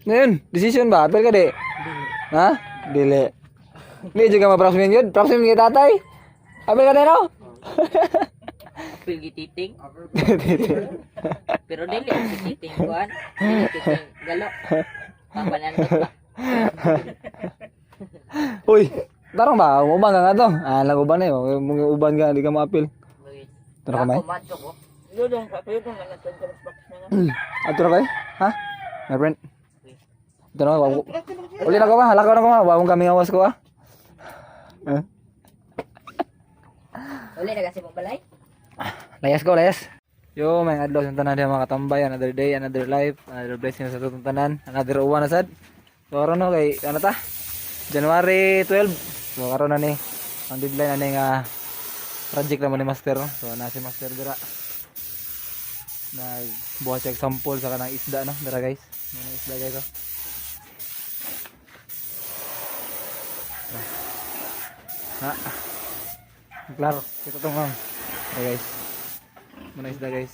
Ngayon, decision ba? Apil ka di? Ha? Dili. Hindi juga ma-props min yun. Props min kay tatay. Apil ka di no? Apil gititing. Pero dili ang gititing kuan. Dili titing galo. Papanantot ba? Uy, tarong ba? Uban ka nga to. Ah, lang uban eh. Mga uban ka, hindi ka maapil. Tara kamay. Ako mato ko. Dudong ka, dudong na natin sa box na nga. Ato na kayo? Ha? My friend? Ito na, wag. Uli na ko ba? Halakaw na ko ba? Wag kami awas ko ah. Eh? Uli na kasi mong balay. Layas ko, layas. Yo, may adlaw sa tanan diha mga katambay, another day, another life, another blessing sa atong tanan, another uwan na sad. So karon no kay ano ta? January 12. So karon na ni ang deadline na ni nga project naman ni Master no. So na si Master dira. Nagbuhat siya og sample sa kanang isda no, dira guys. Mga isda guys oh. Ha. Klaro, kita tong ma'am. Okay guys. Muna isda guys.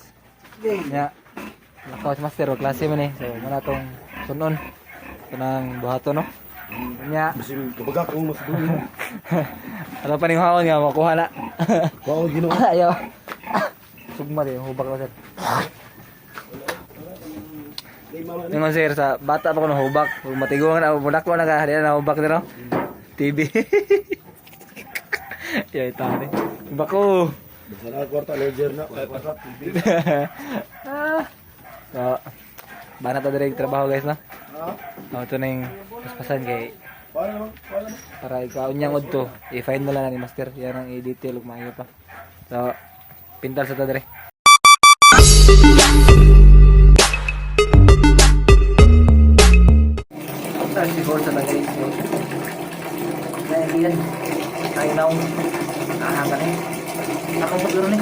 Nya. Lakaw si master o klase man eh. So muna tong sunon. Kanang buhaton no. Nya. Bisin kabaga kung mas dulo. Ano pa ning haon nga makuha na. Wow, Ginoo. Ayaw. Sugma di hubak ko sir. Yung sir sa bata pa ko na hubak. Kung matiguang na mulak ko na ka, di na hubak dito. TV. Ya tani. Bako. Basta na kwarta ledger na, kwarta TV. Ah. So, bana ta direct trabaho guys no. Oh, ito na yung paspasan kay Paano naman? Paano naman? para ikaw unyang udto. I-find na lang ni master. Yan ang i-detail ug maayo pa. So, pintal sa ta dire. Siguro sa bagay. So, yan. Ay, naong. Ah, ka ni. Ako pa ni.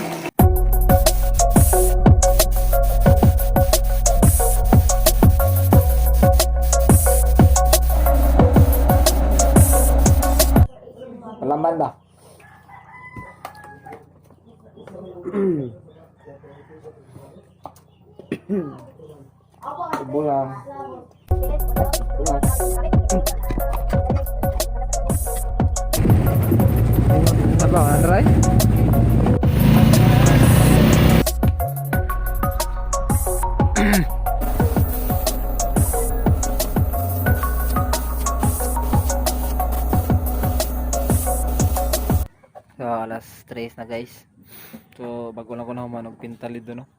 Palaman ba? Tubo lang. Tubo lang. Apa, Andray? So, alas 3 na guys. So, bago lang ko na humanog pintal dito no.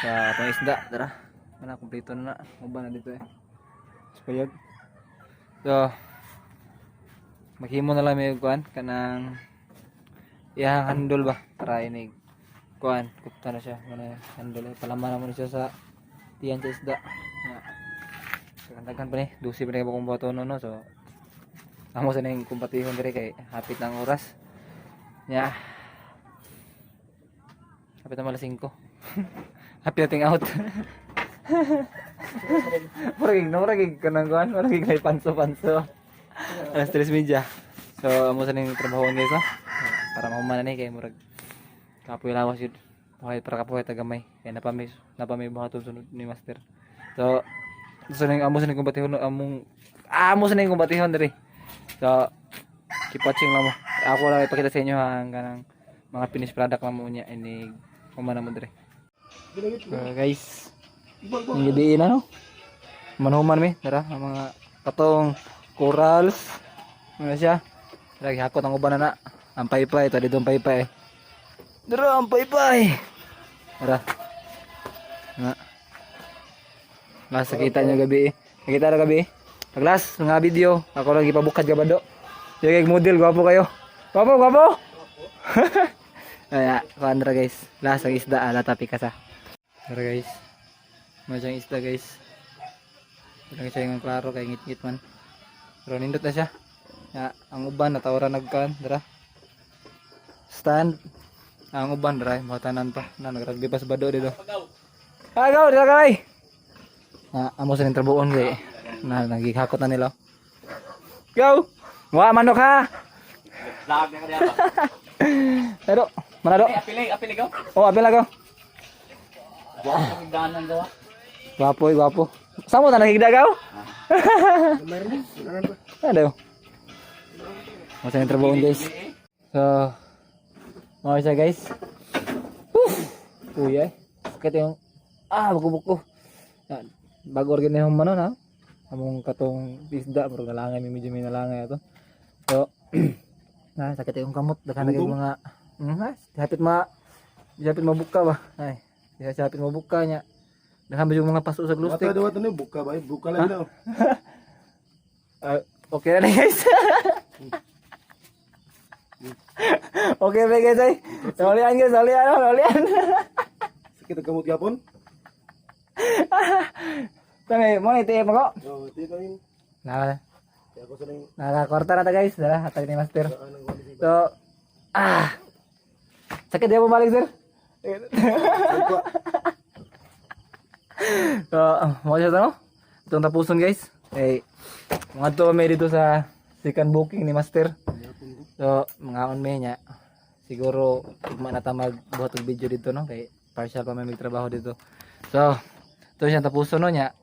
Sa pangisda, tara. Mana kumpleto na na. Uban na dito eh. So, payag. So, maghimo na lang may kuan kanang iyang handol ba para inig kuan kupta na siya mana handol eh palaman na mo na siya sa tiyan sa isda. Nga. Daghan pa ni, 12 pa ni kung bato no no. So, amo sa ning kumpatihon diri kay hapit na ang oras. Ya. Hapit na malas 5. Happy nating out. Murag no, murag kanang kuan, murag kay panso-panso. Alas 3:30. So, amo sa ning trabahoon guys, no? Para mahuman na ni kay murag kapoy lawas yun. Buhay para kapoy tagamay. Kay napami napami buhaton sunod ni master. So, sa ning amo sa ning kumbatihon among amo sa ning kumbatihon diri. So, keep watching lang mo. Ako lang ipakita sa inyo ha, ang kanang mga finished product lang mo niya ini human na mo diri. So, guys, ang gabi na no. Manhuman mi, tara ang mga katong corals. Ano siya? Tara gihakot ang uban na na. Ang paypay, tadi dong paypay. Dara ang paypay. Tara. Na. Last nakita niyo gabi eh. Nakita na gabi eh. Paglas, mga video, ako lang ipabukad ka ba do? Yung kay model, gwapo kayo. Gwapo, gwapo! Kaya, kuan ra guys. Last ang isda, ala tapi kasa. Tara guys. Mo siyang isda guys. Wala siya yung klaro kay ngit-ngit man. Pero nindot na siya. Ya, ang uban natawra nagkan, dara. Stand. Ang uban dara, matanan pa. Na nagrugby pa sa bado dito. Agaw, dira kay. Na amo sa ning trabuon kay na nagihakot na nila. Go. Wa manok ha. Pero, manado. Apili, apili ko. Oh, apil go. Buwan ka danan daw. Gwapo, eh, gwapo. Samo na nagigdagaw? Ano? Masa yung trabaho, guys. So, mga siya, guys. Woo! Kuya eh. Sakit yung, buko-buko. Yan. Bago organ na yung manon ha. Among katong isda, pero nalangay, may medyo may nalangay ato. So, sakit yung kamot. Daghan na yung mga, hapit mabuka ba? Ay, hapit mabuka niya. Daghan ba yung mga paso sa glue Mata stick? daw ito na, buka ba? Buka lang na. Ah, okay na na, guys. Okay na, guys, ay. Naulian, guys, naulian, oh, naulian. Sakit ang kamot yapon. Tama, mo na itiip ako. Oh, ito yung Na, kaya ko sa nang nakakorta na ta, guys. Dara, hatag ni master. anong wala si So, sakit di bumalik, sir. So, mo siya no? Itong tapuson, guys. Eh, mga to may dito sa second booking ni master. So, mga on may niya. Siguro, ugma na ta magbuhat og video dito, no? Kay partial pa may magtrabaho dito. So, ito siya tapuson no niya.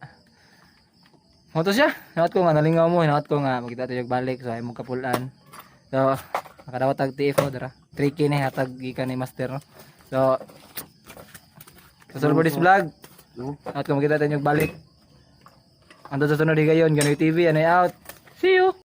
Mo to siya. Hinat ko nga nalingaw mo, hinat ko nga magkita tayo balik so ay mo kapulan. So, nakadawat tag TF no dara. 3K ni hatag gikan ni master, no. So, that's all for this vlog. No? At kung makita tayo balik. Ando sa sunod higayon, Ganoy TV, ano out. See you!